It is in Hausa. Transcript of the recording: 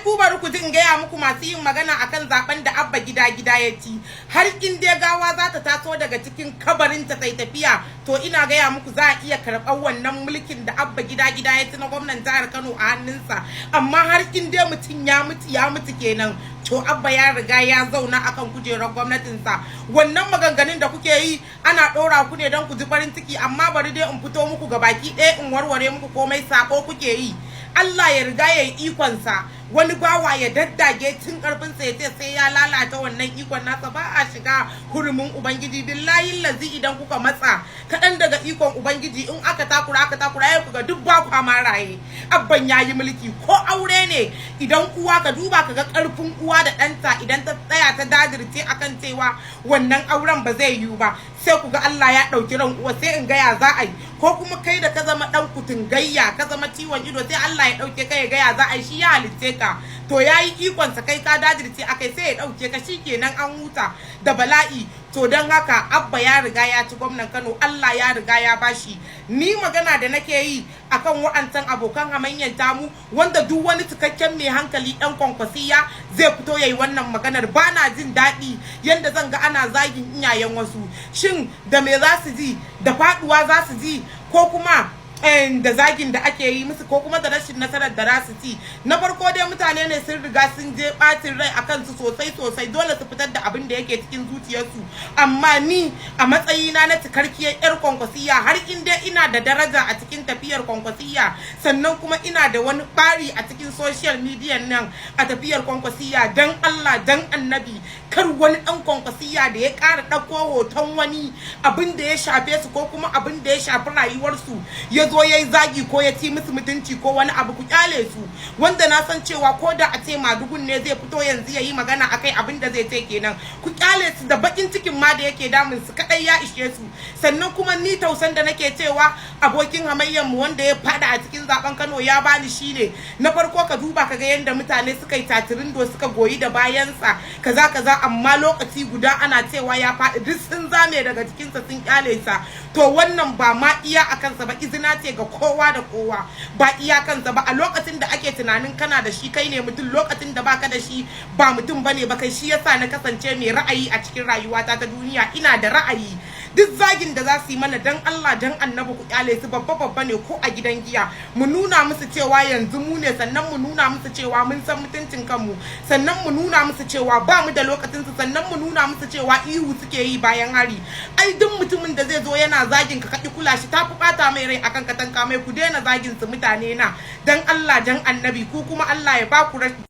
Ku bari ku ji in gaya muku, masu yin magana akan zaben da Abba Gida Gida ya ci, har in dai gawa za ta taso daga cikin kabarin ta tai tafiya, to ina gaya muku za a iya karɓar wannan mulkin da Abba Gida Gida ya ci na gwamnan jihar Kano a hannunsa. Amma har in dai mutum ya mutu, ya mutu kenan. To Abba ya riga ya zauna akan kujerar gwamnatinsa. Wannan maganganun da kuke yi, ana ɗora ku ne don ku ji farin ciki, amma bari dai in fito muku ga baki ɗaya in warware muku komai. Sako kuke yi. Allah ya riga ya yi ikonsa, wani bawa ya daddage tun karfinsa ya ce sai ya lalata wannan ikon nasa. Ba a shiga hurumin Ubangiji. Billahi lazi, idan kuka matsa kaɗan daga ikon Ubangiji, in aka takura aka takura, ya kuga duk ba kwa ma raye. Abban ya yi mulki. Ko aure ne, idan uwa, ka duba ka ga karfin uwa da ɗanta, idan ta tsaya ta dadirce akan cewa wannan auren ba zai yiwu ba, sai ku ga Allah ya ɗauki ran uwa. Sai in gaya za a yi? Ko kuma kai da ka zama ɗan kutun gayya, ka zama ciwon ido, sai Allah ya ɗauke ka, ya gaya za a yi? Shi ya halicce ka, to ya yi ikonsa. Kai ka dadirce akai, sai ya ɗauke ka, shikenan an huta da bala'i. To don haka, Abba ya riga ya ci gwamnan Kano, Allah ya riga ya bashi. Ni magana da nake yi akan wa'ancan abokan hamayyan tamu, wanda duk wani cikakken mai hankali dan Kwankwasiya zai fito yayi wannan maganar, ba na jin daɗi yanda zan ga ana zagin iyayen wasu. Shin da me za su ji? Da faduwa za su ji, ko kuma da zagin da ake yi musu, ko kuma da rashin nasarar da za su ci? Na farko dai, mutane ne sun riga sun je batin rai akan su sosai sosai, dole su fitar da abin da yake cikin zuciyarsu. Amma ni a matsayina na cikakkiyar yar Kwankwasiya, har in dai ina da daraja a cikin tafiyar Kwankwasiya, sannan kuma ina da wani bari a cikin social media nan a tafiyar Kwankwasiya, dan Allah dan Annabi, kar wani dan Kwankwasiya da ya ƙara ɗauko hoton wani abin da ya shafe su ko kuma abin da ya shafi rayuwarsu, ya zo ya yi zagi ko ya ci musu mutunci ko wani abu. Ku kyale su. Wanda na san cewa ko da a ce madugun ne zai fito yanzu ya yi magana akai, abin da zai ce kenan. Ku kyale su da bakin cikin ma da yake damun su kadai ya ishe su. Sannan kuma ni tausan da nake cewa abokin hamayyar mu wanda ya fada a cikin zaben Kano ya bani shine, na farko, ka duba ka ga yanda mutane suka yi tatiриndo suka goyi da bayansa, kaza kaza, amma lokaci guda ana cewa ya faɗi, duk sun zame daga cikinsa, sun kyale sa. To wannan ba ma iya a kansa ba, izina ce ga kowa da kowa. Ba iya kansa ba. A lokacin da ake tunanin kana da shi, kai ne mutum; lokacin da baka da shi, ba mutum bane ba kai. Shi yasa na kasance mai ra'ayi a cikin rayuwata ta duniya. Ina da ra'ayi. Duk zagin da za su yi mana, dan Allah dan Annabi ku kyale su. Babba babba ne ko a gidan giya. Mu nuna musu cewa yanzu mu ne, sannan mu nuna musu cewa mun san mutuncin kanmu, sannan mu nuna musu cewa ba mu da lokacin su, sannan mu nuna musu cewa ihu suke yi bayan hari. Ai duk mutumin da zai zo yana zagin ka, kaki kula shi, tafi bata mai rai akan katanka mai. Ku daina zagin su, mutane na, dan Allah dan Annabi. Ku kuma Allah ya ba ku